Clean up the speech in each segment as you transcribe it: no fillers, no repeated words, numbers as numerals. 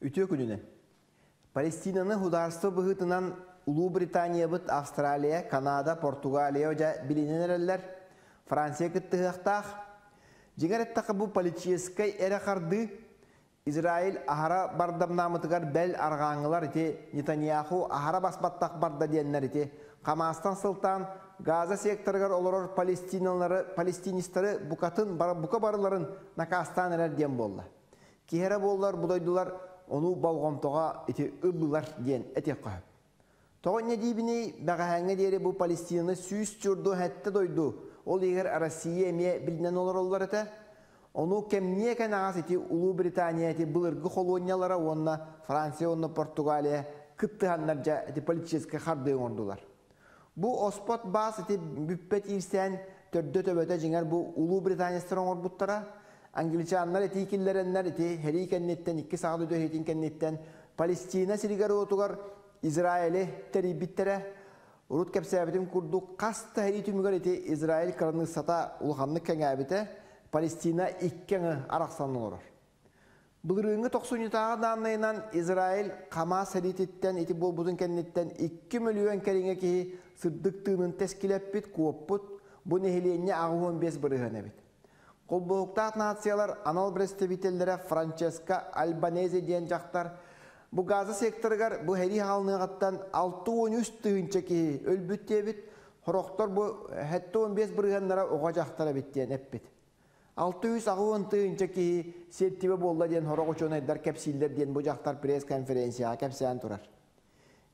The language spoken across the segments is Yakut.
Үтүө күнүнэн. Палестинаны судаарыстыба быһыытынан Улуу Британиябыт, Австралия, Канада, Португалия дьэ билинэн эрэллэр. Франция кыттыһыахтаах. Дьиҥэр эттэххэ бу политическай эрэ хардыы Израиль аһара бардамнаамытыгар бэл арҕааҥҥылар ити Нетаньяху аһара баспаттах барда диэннэр ити Хамаастан сылтаан Газа секторыгар олорор палестиналары, палестинистары букатын бука барыларын накаастаан эрэр диэн буолла. Киһи эрэ буоллар бу дойдулар ону болҕомтоҕо ити ыллылар диэн этиэххэ сөп. Тоҕо инньэ диибиний, бэҕэһээҥҥэ диэри бу Палестинаны сүүс чурду сэттэ дойду, ол иһигэр Россия эмиэ билинэн олороллор этэ. Ону кэмниэ кэнэҕэс ити Улуу Британия ити былыргы холуонньалара уонна Франция уонна Португалия кыттыһаннар дьэ ити политическай хардыы оҥордулар. Бу оспот баас ити бүппэт иирсээн төрдө-төбөтө дьиҥэр бу Улуу Британецтар оҥорбуттара. Англичаннар этии киллэрэннэр ити сэрии кэнниттэн икки саҕа дойду сэриитин кэнниттэн Палестина сиригэр-уотугар Израили тэрийбиттэрэ. Урут кэпсээбитим курдук, хас да сэрии түмүгэр ити Израиль кыраныыссата улаханнык кэҥээбитэ, Палестина икки аҥы арахсан олорор. Былырыыҥҥы тохсунньутааҕы дааннайынан Израиль Хамас сэриититтэн ити буолбутун кэнниттэн 2 мөлүйүөн кэриҥэ киһи сырдык тыынын тэскилэппит, куоппут, бу нэһилиэнньэ 85% эбит. Холбоһуктаах нациялар анал представителлэрэ Франческо Альбанезе диэн дьахтар бу Газа секторыгар бу сэрии хаалыныаҕыттан 63 тыһыынча киһи өлбүт диэбит, сорохтор бу 75 бырыһыаннара оҕо дьахтар эбит диэн эппит. 680 тыһыынча киһи сиэртибэ буолла диэн сорох учуонайдар кэпсииллэр диэн бу дьахтар пресс-конференцияҕа кэпсээн турар.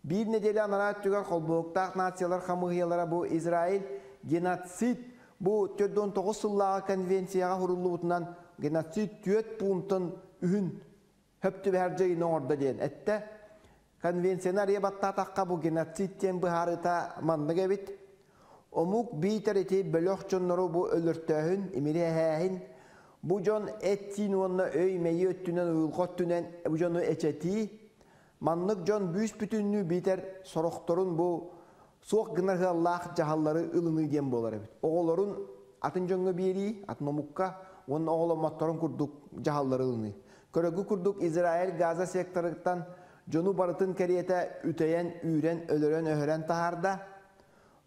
Биир нэдиэлэ анараа өттүгэр Холбоһуктаах нациялар хамыыһыйалара бу Израиль геноцид бу 49 сыллааҕы конвенцияҕа суруллубутунан геноцид түөрт пуунтан үһүн хөп түбэһэр дьайыыны оҥордо диэн эттэ. Конвенцияны арыйа баттаатахха бу геноцид диэн быһаарыыта маннык эбит. Омук биитэр ити бөлөх дьоннору бу өлөртөөһүн, имири бу дьон эт-сиин уонна өй-мэйии өттүнэн, уйулҕа өттүнэн бу дьону эчэтии, Маннык дьон бүүс-бүтүннүү биитэр сорохторун бу суох гынар ыаллаах дьаһаллары ылыныы диэн буолар эбит. Оҕолорун атын дьоҥҥо биэрии, атын омукка уонна оҕоломмотторун курдук дьаһаллары ылыныы. Көрөгү курдук Израиль Газа секторыттан дьону барытын кэриэтэ үтэйэн, үүрэн, өлөрөн-өһөрөн таһаарда.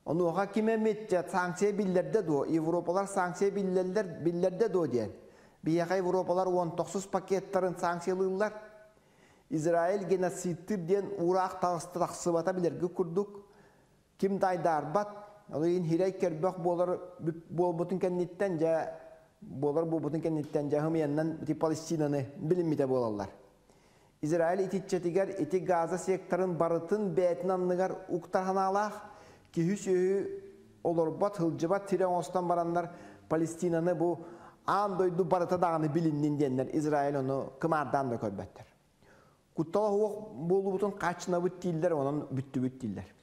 Онуоха ким эмит санкция биллэрдэ дуо? Европалар санкция биллэллэр, биллэрдэ дуо диэн. Биһиэхэ Европалар уон тохсус пакеттарын санкциялыыллар. Израиль геноцидтыыр диэн уураах таҕыста тахсыбата билэргэ курдук ким да айдаарбат, ол иһин хирэй көрбөх буолар буолбутун кэнниттэн дьэ буолар буолбутун кэнниттэн дьэ хымыйаннан ити Палестинаны билиммитэ буолаллар. Израиль итиччэтигэр ити Газа секторын барытын бэйэтин анныгар уктар санаалаах киһи-сүөһү олорбот, сылдьыбат сирэ оҥостон бараннар Палестинаны бу аан дойду барыта даҕаны билиннин диэннэр Израиль ону кымаардаан да көрбөттөр. Куттала суох буолуубутун хааччынабыт дииллэр, онон бүттүбүт дииллэр.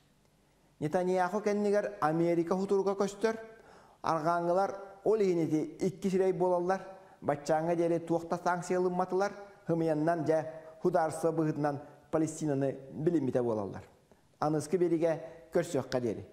Нетаньяху кэннигэр Америка хутуруга көстөр, арҕааҥҥылар ол иһин ити икки сирэй буолаллар, баччааҥҥа диэри туох да санкция ылымматылар, хымыйаннан дьэ судаарыстыба быһыытынан Палестинаны билиммитэ буолаллар. Аныскы биэригэ көрсүөххэ диэри.